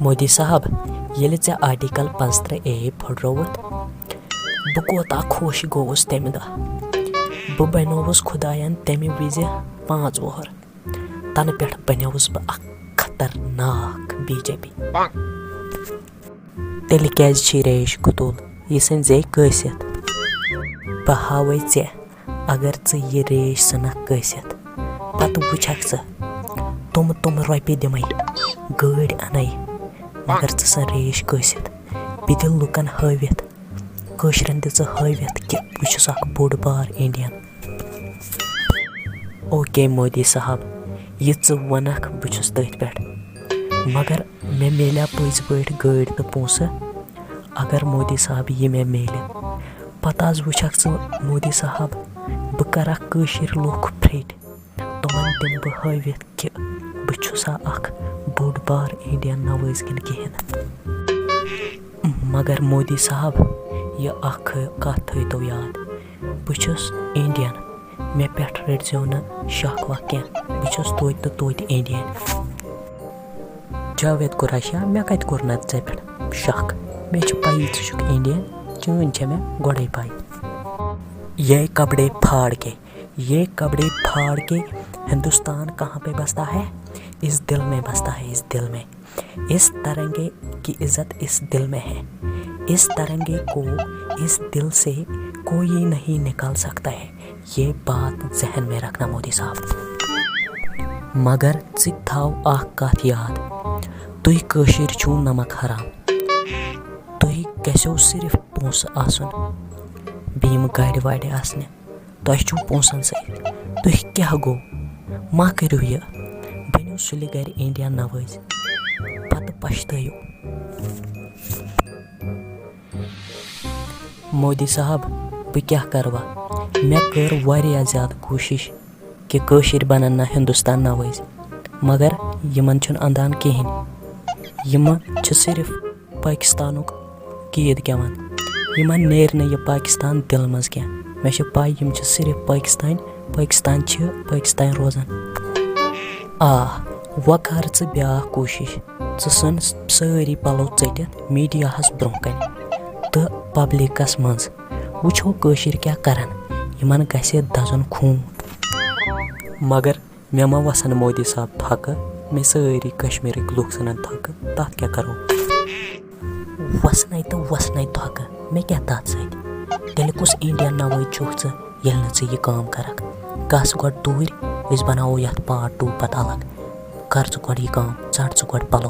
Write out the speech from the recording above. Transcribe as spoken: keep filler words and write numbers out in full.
مودی صاحب، ییٚلہِ ژےٚ آرٹیکل پانٛژترٕٛہ اے پھٕٹرووُتھ، بہٕ کوتاہ خۄش گوٚوُس تَمہِ دۄہ۔ بہٕ بنیووُس خۄدایَن تَمہِ وِزِ پانٛژھ وُہُر۔ تَنہٕ پٮ۪ٹھ بنیووُس بہٕ اکھ خطرناک بی جے پی۔ تیٚلہِ کیٛازِ چھِ ریش گُتُل؟ یہِ سَنہِ زے کٲسِتھ۔ بہٕ ہاوَے ژےٚ، اگر ژٕ یہِ ریش ژھٕنکھ کٲسِتھ، پتہٕ وٕچھکھ ژٕ، تِم تِم رۄپیہِ دِمَے، گٲڑۍ اَنَے، مگر ژٕ ژھٕن ریش کٲسِتھ۔ بیٚیہِ دِ لُکَن ہٲوِتھ، کٲشرٮ۪ن دِ ژٕ ہٲوِتھ کہِ بہٕ چھُس اکھ بوٚڑ بار انڈین۔ اوکے مودی صاحب، یہِ ژٕ وَنکھ بہٕ چھُس تٔتھۍ پٮ۪ٹھ، مگر مےٚ میلیٛا پٔزۍ پٲٹھۍ گٲڑۍ تہٕ پونٛسہٕ؟ اگر مودی صاحب یہِ مےٚ میلہِ، پتہٕ حظ وٕچھکھ ژٕ مودی صاحب، بہٕ کرکھ کٲشِر لُکھ پھرٛٹھۍ، تِمن دِمہٕ بہٕ ہٲوِتھ کہِ بہٕ چھُسا اکھ بوٚڑ بار انڈین نوٲزۍ کِنہٕ کِہیٖنۍ۔ مگر مودی صاحب، یہِ اکھ کتھ تھٲیتو یاد، بہٕ چھُس انڈین، مےٚ پٮ۪ٹھ رٔٹزیو نہٕ شک وک کینٛہہ، بہٕ چھُس توتہِ تہٕ توتہِ انڈین۔ جاوید قریشی، مےٚ کتہِ کوٚر نہٕ ژےٚ پٮ۪ٹھ شک؟ مےٚ چھِ پَیی ژٕ چھُکھ انڈین، چٲنۍ چھےٚ مےٚ گۄڈَے پَے۔ یہ کپڑے پھاڑ کے، یہ کپڑے پھاڑ کے ہندوستان کہاں پہ بستا ہے؟ اس دل میں بستا ہے، اس دل میں۔ اس ترنگے کی عزت اس دل میں ہے۔ اس ترنگے کو اس دل سے کوئی نہیں نکال سکتا ہے۔ یہ بات ذہن میں رکھنا مودی صاحب۔ مگر ژٕ تھاو اکھ کتھ یاد، تُہۍ کٲشِر چھِو نمک حرام۔ تُہۍ گژھیو صرف پونٛسہٕ آسُن، بیٚیہِ یِم گاڑِ واڑِ آسنہِ، تۄہہِ چھُو پونٛسَن سۭتۍ۔ تُہۍ کیٛاہ گوٚو؟ ما کٔرِو یہِ، بٔنِو سُلہِ گرِ انڈین نوٲزۍ، پتہٕ پچھتٲیِو۔ مودی صاحب، بہٕ کیٛاہ کرٕ وۄنۍ؟ مےٚ کٔر واریاہ زیادٕ کوٗشِش کہِ کٲشِرۍ بنن نہ ہندوستان نوٲزۍ، مگر یِمن چھُنہٕ اندان کِہیٖنۍ۔ یِم چھِ صرف پٲکِستانُک گیٖت گٮ۪وان۔ یِمن نیرِ نہٕ یہِ پٲکِستان دِلہٕ منٛز کینٛہہ۔ مےٚ چھِ پَے یِم چھِ صرف پٲکِستانۍ، پٲکِستان چھِ پٲکِستانۍ روزان۔ آ، وۄنۍ کر ژٕ بیٛاکھ کوٗشِش۔ ژٕ ژھٕن سٲری پَلو ژٔٹِتھ میٖڈیاہَس برٛونٛہہ کَنہِ تہٕ پبلِکَس منٛز۔ وٕچھو کٲشِرۍ کیٛاہ کَرَن، یِمَن گژھِ دَزُن خوٗن۔ مگر مےٚ ما وَسَن مودی صٲب تھۄکہٕ، مےٚ سٲری کشمیٖرٕکۍ لُکھ ژھٕنَن تھۄکہٕ، تَتھ کیٛاہ کَرو؟ وَسنَے تہٕ وَسنَے تھۄکہٕ، مےٚ کیٛاہ تَتھ سۭتۍ؟ تیٚلہِ کُس انڈین نوٲزۍ چھُکھ ژٕ، ییٚلہِ نہٕ ژٕ یہِ کٲم کَرَکھ؟ گژھ گۄڈٕ دوٗرۍ، أسۍ بَناوو یَتھ پارٹ ٹوٗ پَتہٕ الگ۔ کر ژٕ گۄڈٕ یہِ کٲم، ژَٹ ژٕ گۄڈٕ پَلو۔